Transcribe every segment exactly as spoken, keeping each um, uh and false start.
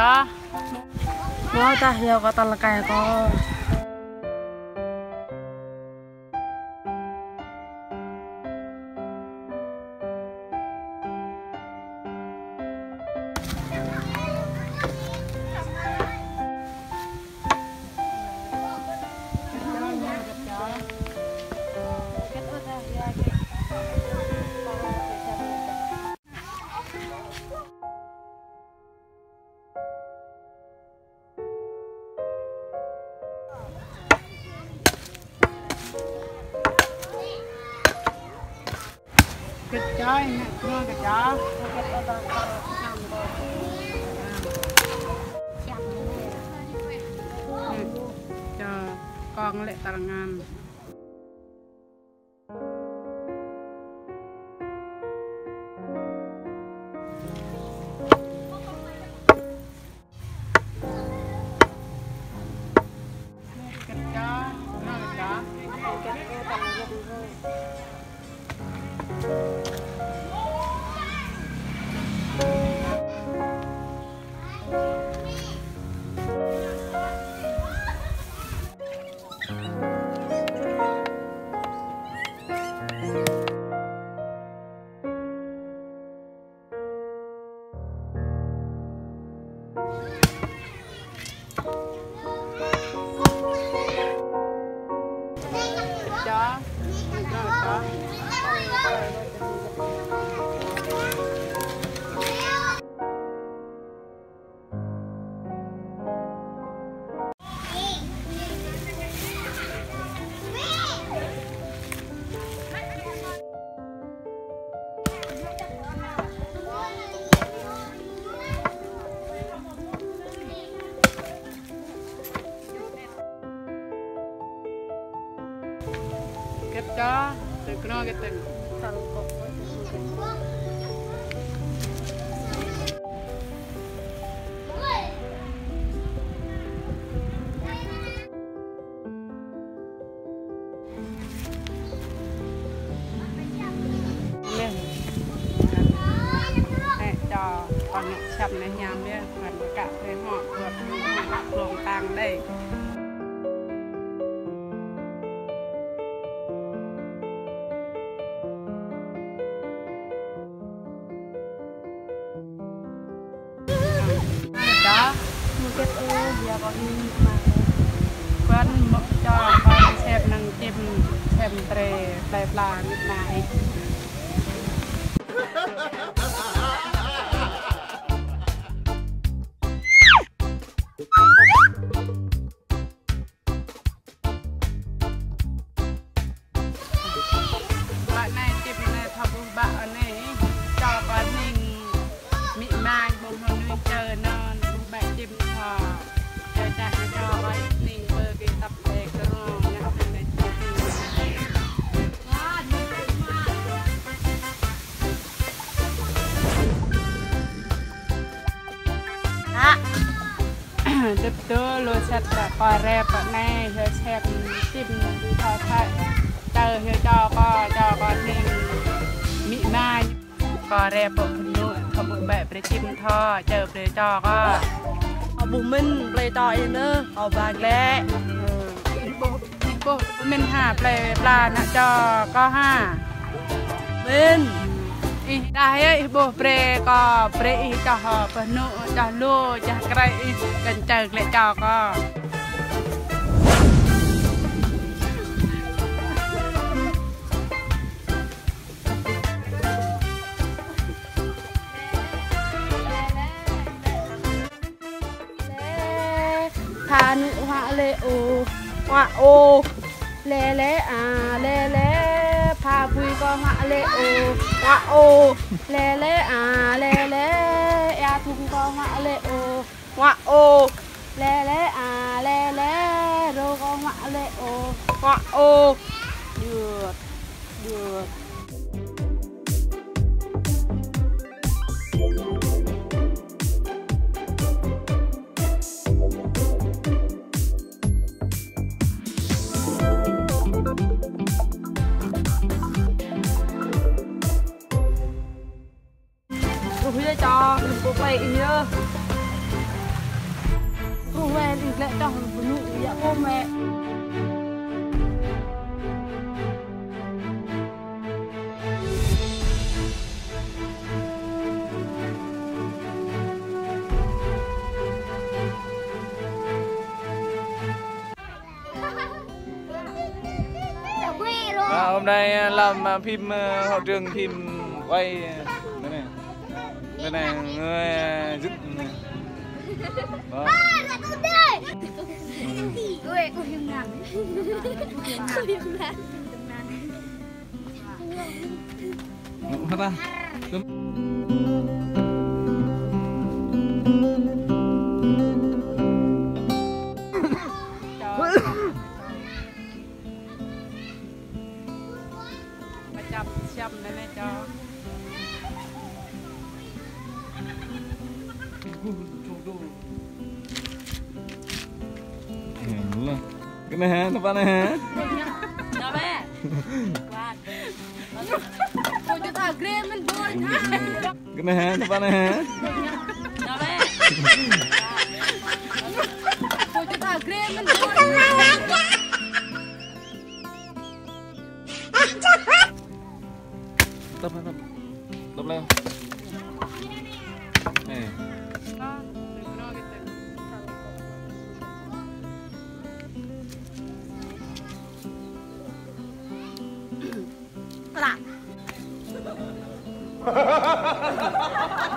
Ơ. Ngó tah yơh kâo tơl kai kâo. Kơt čai, nè, nè, kơt čai. Cho con lệ tao ngăn. Kơt čai, tơ kơnơ̆ng kơt tơ. Anai. Anai, čô, kâo ngă čăm anai hiam yơh, kâo kă brơi hŏ, kâo ƀuh ƀuh ƀuh ƀuh tang đơi. Đó. Mơ kĕt ơ, ya kâo hing mă. Kăn mă čô kâo sem năng čim, sem tre, plei pla, mĭt ma ih. Ƀă anai, čim anai, thâo ƀuh ƀă anai, čô kâo hning, mĭ ma ƀuh anŭn čơ anŭn, ƀuh ƀă čim thâo. Čơ čă čô kâo hning pơ kơ tăp ƀe kơ rong, ngă tơ anai čim. Hă. Dŭp dơ̆ lu sĭt kâo rep anai, hyu sem čim thâo thâo. Čơ hyu čô kâo, čô kâo hning mĭ ma. Kâo rep pơ phŭn lu, thâo ƀuh ƀĕ brơi čim thâo, čơ brơi čô kâo. Kâo ƀuh mĭn, brơi čô ih nơh, kâo ba glĕ. Ih ƀuh, ih ƀuh mĭn hă, plei pla ană čô kâo hă. Mĭn. Ih đah yơh, ih ƀuh brơi kâo, brơi ih čoh pơhnuh, čoh lu, čoh krĕ ih, kăn čơ glĕ čô kâo. Lĕ, pha nŭ huă lĕ ô, huă ô. Lĕ lĕ a, lĕ lĕ, pha bui kâo huă lĕ ô, huă ô. Lĕ lĕ a, lĕ lĕ, ia thŭng kâo huă lĕ ô, huă ô. Lĕ lĕ a, lĕ lĕ, rô kâo huă lĕ ô, huă ô. Djơt, djơt. Ruh yơh čô, ruh pô plei ih yơh. Weh, ih, gleh toh, bunyi, ya, ôm, weh. À, hôm nay, à, làm, à, phim, à, hậu trường phim quay, à, đây này. Đây này, người, à, dựng này. Đó. Ui, ui, hiam nan. Ui, hiam nan. Ngủ hả ta? Ƀu čăp siăm anai anai čô. Kơneh hă, tơpă anai hă? Tơpă. Kuat. Ôi, ta agreement board. Kơneh hă, tơpă anai hă? Tơpă. Ôi, ta agreement board. Tăp, tăp. Tăp leo. Ê. Plak.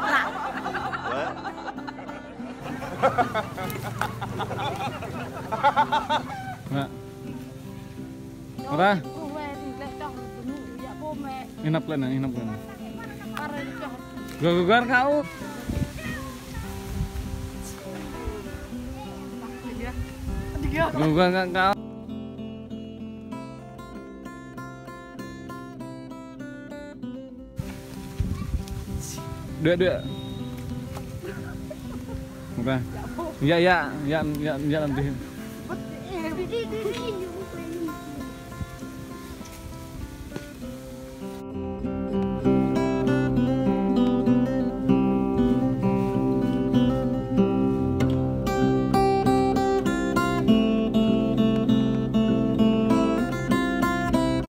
Plak. Nă. Apa? Ih, năp lĕ nă, ih, năp lĕ nă. Gơgơr kâo. Gơgơr kâo. Đuĕ, đuĕ. Apa? Ya, ya, ya, ya, ya, nanti.